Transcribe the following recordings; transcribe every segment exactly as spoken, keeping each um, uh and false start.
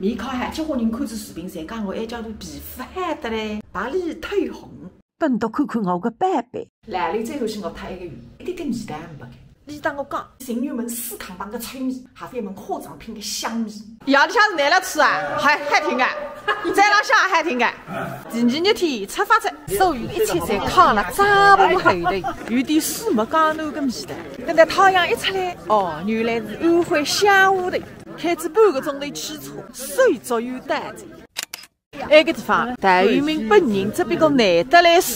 面孔好，交关人看仔视频，侪讲我埃角头皮肤好得来，白里透红。本笃看看我个宝贝。老刘最后是我太一个鱼，一点点味道也没个。伊搭我讲，寻一门四趟帮个臭味，还有一门化妆品个香味。夜里向是拿来吃啊，还，还挺个，再浪向还挺个。第二日天出发哉，所有一切侪靠了帐篷后头，有点水墨江南个味道。等到太阳一出来，哦，原来是安徽香湖头。 开仔半个钟头汽车，手足有带子。埃个地方，陶渊明本人只不过难得来住，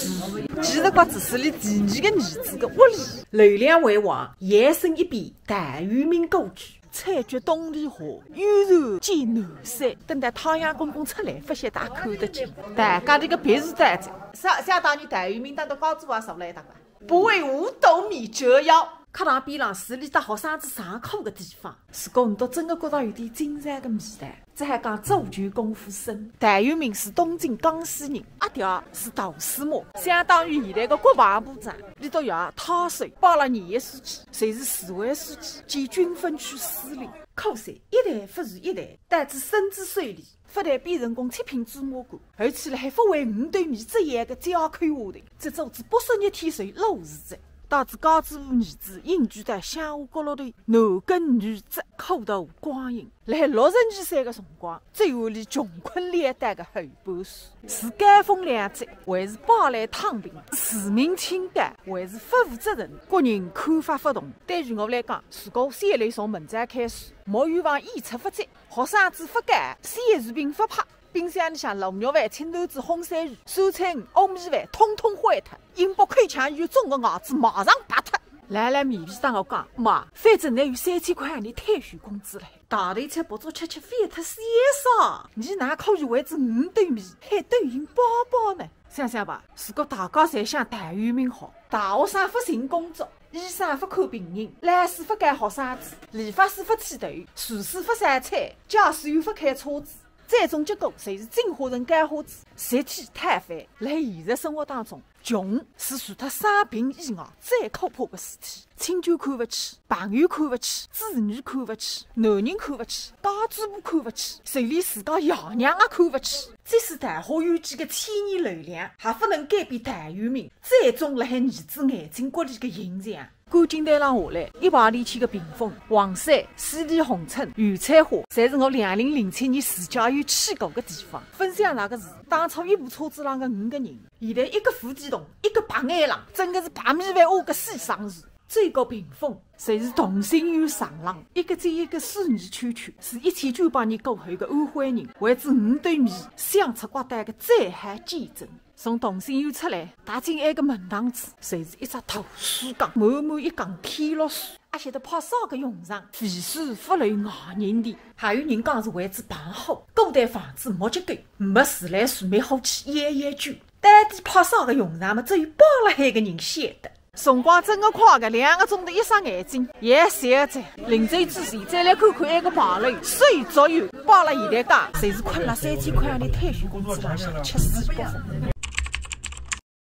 其实搿只是伊第二个儿子个屋里。楼梁为王，延伸一边，陶渊明故居。采菊东篱下，悠然见南山。等到太阳公公出来，勿晓得看得见。大家迭个别墅带子，想，想当年陶渊明当到高子房上来一搭吧。 不为五斗米折腰。课堂边浪是伊搭学生子上课个地方，如果侬笃真个觉着有点精神个味道，只好讲做球功夫深。陶渊明是东晋江西人，阿爹是大司马，相当于现在个国防部长。伊笃爷太守，拜了廿一世纪，侪是市委书记兼军分区司令。可惜一代不如一代，到仔孙子手里， 勿但变成功七品芝麻官，而且辣海勿为五斗米折腰个家口下头，只做仔八十日天守老是哉。带仔家主婆儿子隐居到乡下角落头，男耕女织，苦度光阴。辣海六十二岁个辰光，只有伊穷困潦倒个后半生。是高风亮节，还是暴来躺平？是市民清高，还是不负责任？各人看法勿同。对于我来讲，如果小刘从明朝开始，木鱼房演出勿接， 学生子勿教，洗浴池边勿拍，冰箱里向卤肉饭、青团子、烘鳝鱼、酸菜鱼、乌米饭，统统毁脱。硬剥口腔医院种个牙齿马上拔脱。老老面皮搭我讲，妈，反正侬有三千块洋钿退休工资了，大头菜白粥吃吃，勿要忒闲啥。侬哪可以为仔五斗米，还抖音宝宝呢？想想吧，如果大家侪像陶渊明好，大学生勿寻工作，医生勿看病人，老师勿教学生子，理发师勿剃头，厨师勿烧菜，驾驶员勿开车子， 最终结果侪是进化成干花子，集体推翻。辣海现实生活当中，穷是除脱生病以外最可怕个事体。亲眷看勿起，朋友看勿起，子女看勿起，男人看勿起，家主婆看勿起，就连自家爷娘也看勿起。即使桃花源记个千年流量，也勿能改变陶渊明最终辣海儿子眼睛角里个印象。 观景台浪下来，一排立起个屏风，黄山、西里红尘、油菜花，侪是我两零零七年自驾游去过个地方。分享哪个是，当初一部车子浪个五个人，现在一个副电动，一个白眼狼，真个是白米饭下个死生事。最高屏风，侪是同心圆长廊，一个接一个水泥圈圈，是一千九百年过后个安徽人为仔五斗米想出刮蛋个最好见证。 从同心圆出来，踏进埃个门堂子，侪是一只大书架，满满一架看落书。阿晓得派啥个用场？肥水不流外人田，还有人讲是为仔防火，古代房子木结构，没自来水，没好气，氤氤浚。到底派啥个用场嘛？只有摆辣海个人晓得。辰光真个快个，两个钟头一眨眼睛，夜色哉。临走之前，再来看看埃个牌楼，水族园，摆辣现在讲，侪是困辣三千块洋钿退休工资浪向吃死不活。